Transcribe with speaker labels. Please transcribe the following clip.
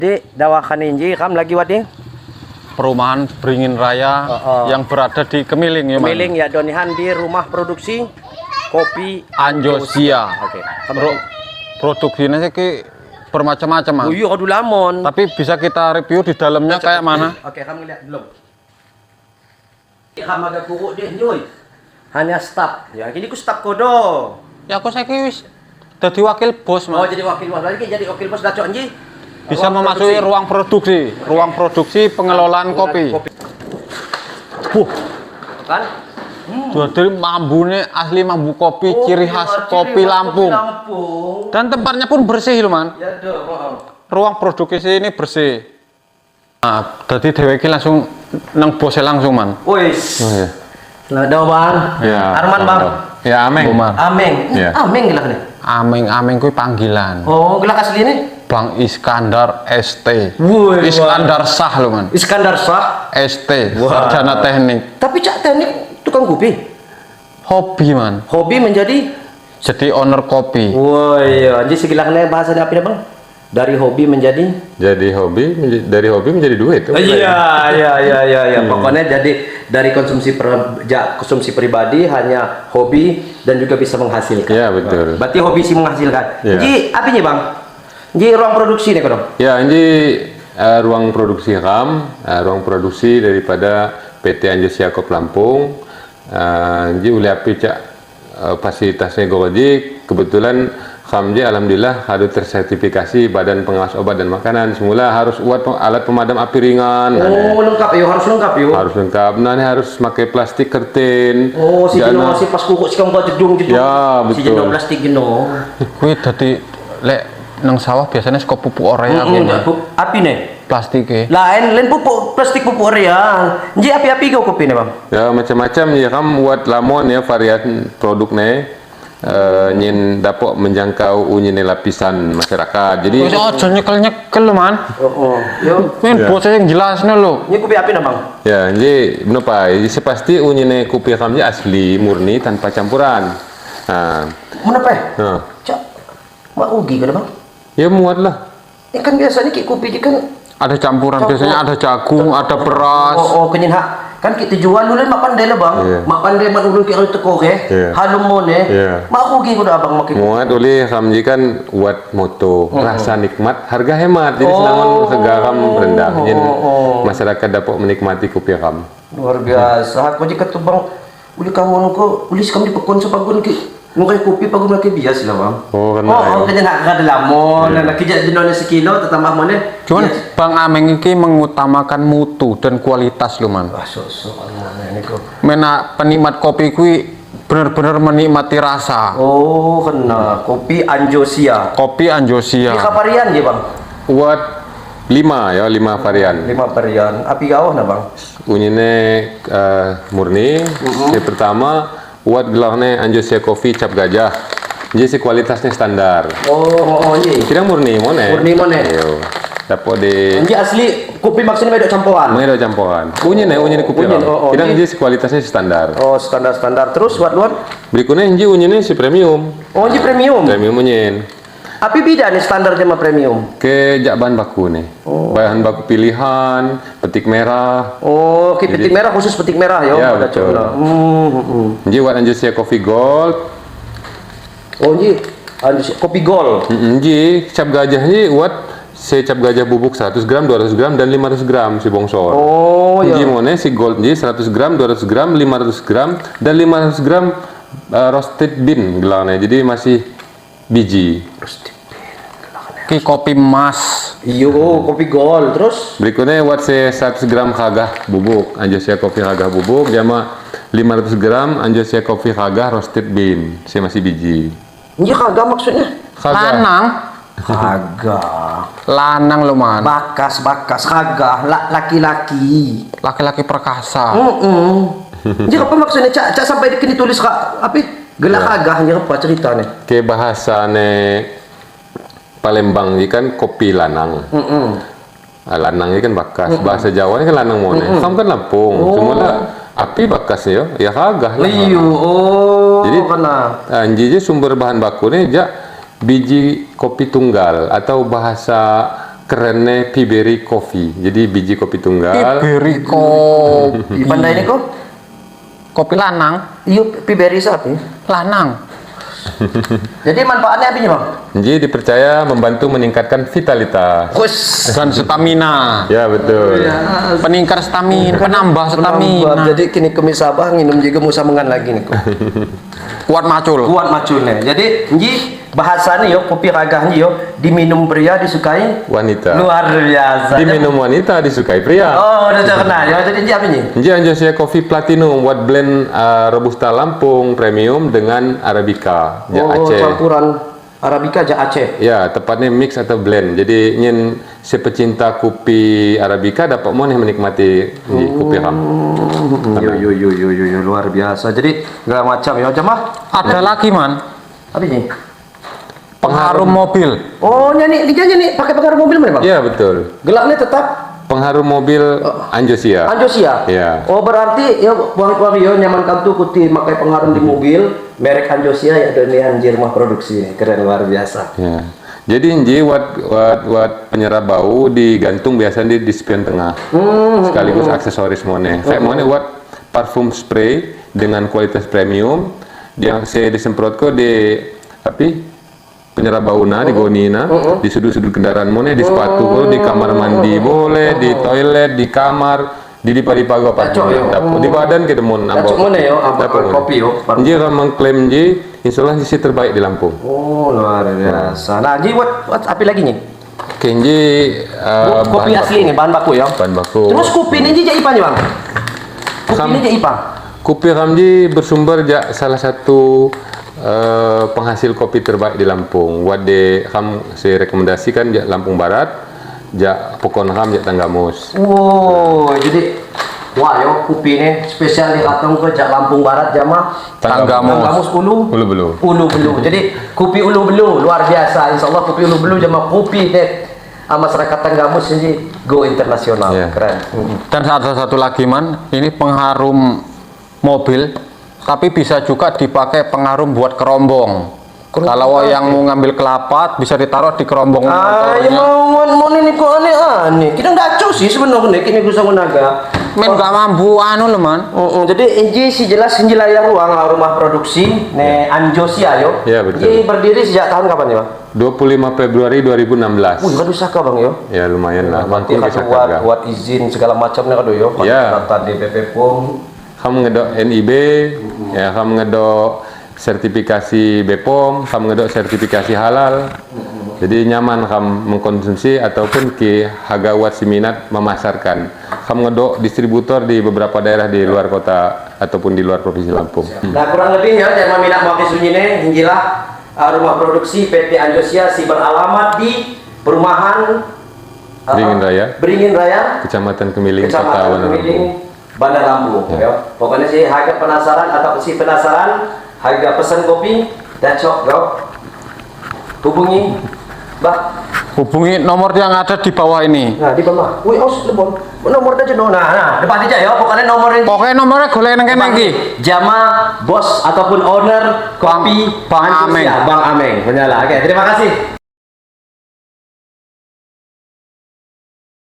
Speaker 1: Di dawakan inji kam lagi wadi
Speaker 2: Perumahan Beringin Raya yang berada di Kemiling ya, Man?
Speaker 1: Kemiling ya, Donihan di rumah produksi kopi
Speaker 2: Anjosia.
Speaker 1: Oke.
Speaker 2: Produksinya sih ki bermacam-macam, Man.
Speaker 1: Oh iya, aduh lamon.
Speaker 2: Tapi bisa kita review di dalamnya kayak mana?
Speaker 1: Oke, kamu lihat belum? Kamu agak kuruk deh, nyoy. Hanya staf. Ya, kini ku staf kodo.
Speaker 2: Ya aku saya wis jadi wakil bos,
Speaker 1: Oh,
Speaker 2: Man.
Speaker 1: jadi wakil bos lagi, jadi wakil bos dacok nji.
Speaker 2: Bisa
Speaker 1: Ruang
Speaker 2: memasuki
Speaker 1: produksi.
Speaker 2: Ruang produksi pengelolaan kopi. Wuh,
Speaker 1: Kan?
Speaker 2: Jadi mambune asli mambu kopi,
Speaker 1: Oh,
Speaker 2: ciri
Speaker 1: iya,
Speaker 2: khas
Speaker 1: ciri
Speaker 2: kopi
Speaker 1: khas
Speaker 2: Lampung.
Speaker 1: Kopi Lampung.
Speaker 2: Dan tempatnya pun bersih loh, Man.
Speaker 1: Ya, doh, oh.
Speaker 2: Ruang produksi ini bersih. Nah, jadi dheweke langsung nang bose langsung, Man.
Speaker 1: Wis.
Speaker 3: Oh, iya.
Speaker 1: Selamat datang, Bang.
Speaker 3: Ya.
Speaker 1: Arman, Bang.
Speaker 3: Ya, Ameng.
Speaker 2: Umar.
Speaker 1: Ameng.
Speaker 3: Iya.
Speaker 1: Ameng gelah nih.
Speaker 2: Ameng Ameng kuwi panggilan.
Speaker 1: Oh, gelah asli nih.
Speaker 2: Bang Iskandar ST.
Speaker 1: Woi,
Speaker 2: Iskandar Sah loh, Man.
Speaker 1: Iskandar Sah.
Speaker 2: ST,
Speaker 1: Wah.
Speaker 2: sarjana teknik.
Speaker 1: Tapi cak teknik tukang kopi.
Speaker 2: Hobi, Man.
Speaker 1: Hobi menjadi
Speaker 2: Jadi owner kopi.
Speaker 1: Wah, iya. Jadi segilangnya bahasa apa nih, Bang? Dari hobi menjadi
Speaker 3: Jadi hobi dari hobi menjadi duit.
Speaker 1: Iya. Pokoknya jadi dari konsumsi pribadi hanya hobi dan juga bisa menghasilkan.
Speaker 3: Iya, betul.
Speaker 1: Berarti hobi sih menghasilkan.
Speaker 3: Iya.
Speaker 1: Ji, apa nih, Bang? Ji, ruang produksi nih, kodong.
Speaker 3: Ya, ini ruang produksi RAM, ruang produksi daripada PT Anjosia Kopi Lampung. Ini oleh api cak fasilitasnya goji, kebetulan RAM ji alhamdulillah harus tersertifikasi Badan Pengawas Obat dan Makanan. Semula harus buat alat pemadam api ringan.
Speaker 1: Oh, lengkap yo, harus lengkap yo.
Speaker 3: Harus lengkap. Nah, ini harus pakai plastik kertin.
Speaker 1: Oh, si
Speaker 3: Jangan-
Speaker 1: jeno si pas kukuk si kamu jedung jedung.
Speaker 3: Ya,
Speaker 1: Si jeno
Speaker 3: betul.
Speaker 1: plastik jeno.
Speaker 2: Kuwi dadi lek nang sawah biasanya saka pupuk urea kuwi, Man.
Speaker 1: Api nih.
Speaker 2: Plastik e.
Speaker 1: Lain lain pupuk plastik pupuk urea. Ji api-api kau kopi nih, Bang.
Speaker 3: Ya, macam-macam ya kan buat lamon ya varian produk nih nyin dapat menjangkau unyine lapisan masyarakat. Jadi
Speaker 2: Wis aja nyekel-nyekel lho, Man.
Speaker 1: Oh. Yo.
Speaker 2: Men bose yang jelasno lho.
Speaker 1: Ini kopi api nih, Bang.
Speaker 3: Ya, jadi benar Pak. Jadi sepasti unyine kopi ramnya asli murni tanpa campuran. Nah,
Speaker 1: Mana pak?
Speaker 3: nah.
Speaker 1: Cak, mak rugi kan, Bang?
Speaker 3: Ya muat lah.
Speaker 1: Ini kan biasanya ki kopi kan
Speaker 2: Ada campuran biasanya ada jagung, ada beras.
Speaker 1: Oh, kenyin hak. Kan kita jual dulu mak pandai lah, Bang.
Speaker 3: Iya.
Speaker 1: Mak pandai mak dulu ki teko ke.
Speaker 3: Iya.
Speaker 1: Halum mone.
Speaker 3: Iya.
Speaker 1: Mak rugi kuda abang mak.
Speaker 3: Muat oleh ramji kan buat moto rasa nikmat, harga hemat. Jadi senangan harga ram rendah. Jadi masyarakat dapat menikmati kopi ram.
Speaker 1: Luar biasa. Aku jika tu, Bang, uli kamu ko, uli kamu di pekon sepagun ki. Mungkin kopi pagun lagi biasa lah, Bang.
Speaker 3: Oh, karena
Speaker 1: Oh,
Speaker 3: ya.
Speaker 1: kena nak ada lamon, nak kijak jenone sekilo tetambah mana?
Speaker 2: Cuman Bang Ameng iki mengutamakan mutu dan kualitas lho, Man.
Speaker 1: Wah, sok sok mana ini kok.
Speaker 2: Mena penikmat kopi kuwi bener-bener menikmati rasa.
Speaker 1: Oh, kena kopi Anjosia.
Speaker 2: Kopi Anjosia.
Speaker 1: Ini varian je, Bang?
Speaker 3: Buat lima ya, lima varian.
Speaker 1: Lima varian. Api kau nah, Bang?
Speaker 3: Unyine murni. Yang pertama buat gelarnya Anjosia Coffee cap gajah. Jadi si kualitasnya standar.
Speaker 1: Oh, iya.
Speaker 3: Kira murni mana?
Speaker 1: Murni mana?
Speaker 3: Iya. Dapat di
Speaker 1: Ini asli kopi maksudnya beda campuran.
Speaker 3: Mengenai campuran. Unyine, unyine kopi
Speaker 1: Unyin,
Speaker 3: ram.
Speaker 1: oh.
Speaker 3: Kira jadi si kualitasnya standar.
Speaker 1: Oh, standar-standar. Terus buat luar?
Speaker 3: Berikutnya inji unyine si premium.
Speaker 1: Oh, ini premium.
Speaker 3: Premium unyin.
Speaker 1: Api beda nih standar sama premium.
Speaker 3: Ke jak bahan baku nih. Bahan baku pilihan, petik merah.
Speaker 1: Oh, oke, petik merah khusus petik merah ya.
Speaker 3: Ya,
Speaker 1: Ada
Speaker 3: betul.
Speaker 1: coba.
Speaker 3: Inji buat Anjosia Coffee Gold.
Speaker 1: Oh, ini Anjosia Kopi Gold.
Speaker 3: Inji cap gajah ini buat si cap gajah bubuk 100 gram, 200 gram, dan 500 gram si bongsor.
Speaker 1: Oh, ya.
Speaker 3: Inji mone si gold inji 100 gram, 200 gram, 500 gram, dan 500 gram roasted bean gelarnya. Jadi masih biji.
Speaker 2: Ki kopi emas.
Speaker 1: Iyo, oh, kopi gold. Terus
Speaker 3: Berikutnya buat si 100 gram kagah bubuk, Anjosia kopi kagah bubuk, jama 500 gram Anjosia kopi kagah roasted bean, si masih biji.
Speaker 1: Ini kagak maksudnya?
Speaker 3: Kagah.
Speaker 2: Lanang.
Speaker 1: Kagak.
Speaker 2: Lanang lho, Man.
Speaker 1: Bakas, bakas, kagah, laki-laki.
Speaker 2: Laki-laki perkasa.
Speaker 1: Ini apa maksudnya? Cak, cak sampai kini tulis kak, apa? Gelak kagah ini apa ceritanya?
Speaker 3: Ke bahasane Palembang ini kan kopi lanang. Ah, lanang ini kan bakas. Bahasa Jawa ini kan lanang mone. Kamu kan Lampung. Cuma lah api bakas ya, ya kagah lah.
Speaker 1: Iyo, oh,
Speaker 3: Jadi
Speaker 1: kena.
Speaker 3: Anji sumber bahan baku ini jak biji kopi tunggal atau bahasa Kerennya Peaberry Coffee. Jadi biji kopi tunggal.
Speaker 2: Peaberry kopi.
Speaker 1: Pandai ini kok?
Speaker 2: Kopi lanang,
Speaker 1: Iya, peaberry sapi.
Speaker 2: Lanang.
Speaker 1: Jadi manfaatnya apa nih, Bang?
Speaker 3: Jadi dipercaya membantu meningkatkan vitalitas.
Speaker 1: Kus.
Speaker 2: Dan stamina.
Speaker 3: Ya, betul.
Speaker 2: Peningkat stamina, penambah stamina.
Speaker 1: Jadi kini kemis Sabah nginum juga musa mengan lagi nih.
Speaker 2: Kuat macul.
Speaker 1: Kuat maculnya. Jadi nji bahasanya yo kopi ragah nji yo diminum pria disukai
Speaker 3: Wanita.
Speaker 1: Luar biasa.
Speaker 3: Diminum wanita disukai pria.
Speaker 1: Oh, udah terkenal ya. Jadi nji apa nih?
Speaker 3: Nji Anjosia Coffee Platinum buat blend Robusta Lampung premium dengan Arabica ja
Speaker 1: Oh,
Speaker 3: Aceh.
Speaker 1: campuran Arabica ja Aceh.
Speaker 3: Ya, tepatnya mix atau blend. Jadi nyen si pecinta kopi Arabica dapat mau nih menikmati nji kopi ram.
Speaker 1: Yo yo yo yo yo yo luar biasa. Jadi segala macam ya jamaah.
Speaker 2: Ada lagi, Man.
Speaker 1: Apa ini?
Speaker 2: Pengharum mobil.
Speaker 1: Oh, nyanyi dia nyanyi pakai pengharum mobil mana, Bang?
Speaker 3: Ya, betul.
Speaker 1: Gelapnya tetap
Speaker 3: Pengharum mobil Anjosia.
Speaker 1: Anjosia.
Speaker 3: Iya.
Speaker 1: Oh, berarti ya Bang Bang yo nyaman kantu kuti pakai pengharum di mobil merek Anjosia ya dan anjir rumah produksi ini. Keren luar biasa.
Speaker 3: Ya. Jadi nji wat wat wat penyerap bau digantung biasanya di spion tengah. Sekaligus aksesoris mone. Kayak mone wat parfum spray dengan kualitas premium yang saya disemprot ko di tapi penyerap bauna di gonina di sudut-sudut kendaraan mone, di sepatu ko, di kamar mandi boleh, di toilet, di kamar, di dipa-dipa go
Speaker 1: Cocok, yo.
Speaker 3: parfum di badan kita mon
Speaker 1: Cocok mone, yo, ambau kopi, yo, parfum.
Speaker 3: Nji orang mengklaim nji insyaallah nji terbaik di Lampung.
Speaker 1: Oh, luar biasa. Nah, ji what apa lagi nih?
Speaker 3: Oke, nji
Speaker 1: Kopi
Speaker 3: bahan
Speaker 1: asli
Speaker 3: baku.
Speaker 1: ini bahan baku ya.
Speaker 3: Bahan baku.
Speaker 1: Terus kopi ini ji ipa nih, Bang? Kopi ini ji ipa.
Speaker 3: Kopi Ramji bersumber jak salah satu penghasil kopi terbaik di Lampung. Wade ram saya rekomendasikan jak Lampung Barat, jak Pokon Ram, jak Tanggamus.
Speaker 1: Wow, jadi wah yo kopi ini spesial di Katong ke jak Lampung Barat jama
Speaker 2: Tanggamus.
Speaker 1: Tanggamus Ulu
Speaker 3: Ulu Belu.
Speaker 1: Ulu Belu. Jadi kopi Ulu Belu luar biasa. Insyaallah kopi Ulu Belu jama kopi net masyarakat Tanggamus ini go internasional.
Speaker 3: Ya.
Speaker 1: Keren.
Speaker 2: Dan ada satu lagi, Man, ini pengharum mobil, tapi bisa juga dipakai pengharum buat kerombong. Kalau yang mau ngambil kelapa bisa ditaruh di kerombong
Speaker 1: Ah, ya
Speaker 2: motornya.
Speaker 1: mau mau ini kok aneh-aneh. Kita nggak sih sebenarnya kini gue sama naga.
Speaker 2: Men gak mampu anu loh, Man.
Speaker 1: Jadi Inji si jelas Inji layar ruang rumah produksi ne Anjosia yo.
Speaker 3: Ya, betul.
Speaker 1: Inji berdiri sejak tahun kapan ya, Bang?
Speaker 3: 25 Februari 2016.
Speaker 1: Wih, kadu saka Bang yo.
Speaker 3: Ya lumayan lah.
Speaker 1: Nanti
Speaker 3: Bangku
Speaker 1: kadu
Speaker 3: bisa
Speaker 1: buat
Speaker 3: harga.
Speaker 1: buat izin segala macamnya kadu yo.
Speaker 3: Ya.
Speaker 1: Daftar di BP POM.
Speaker 3: Kamu ngedok NIB, ya kamu ngedok sertifikasi BPOM, kamu ngedok sertifikasi halal. Jadi nyaman kamu mengkonsumsi ataupun ki hagawat si minat memasarkan. Kamu ngedok distributor di beberapa daerah di luar kota ataupun di luar provinsi Lampung.
Speaker 1: Nah kurang lebih ya jangan minat mau sunyi nih hinggilah rumah produksi PT Anjosia si beralamat di perumahan
Speaker 3: Beringin Raya.
Speaker 1: Beringin Raya,
Speaker 3: Kecamatan Kemiling, Kota
Speaker 1: Kecamatan
Speaker 3: Bandar
Speaker 1: Kemiling,
Speaker 3: Lampung.
Speaker 1: Bandar Lampung.
Speaker 3: Ya.
Speaker 1: Ya. Pokoknya sih harga penasaran atau si penasaran harga pesan kopi dan cok bro. Hubungi Bah.
Speaker 2: Hubungi nomor yang ada di bawah ini.
Speaker 1: Nah, di bawah. Wih, os lebon. Nomor aja no. Nah, nah, depan aja ya. Pokoknya nomornya.
Speaker 2: Pokoknya nomornya golek nang kene iki.
Speaker 1: Jama bos ataupun owner kopi
Speaker 2: Bang
Speaker 1: Antusias,
Speaker 2: Ameng.
Speaker 1: Bang Ameng. Menyala. Oke, terima kasih.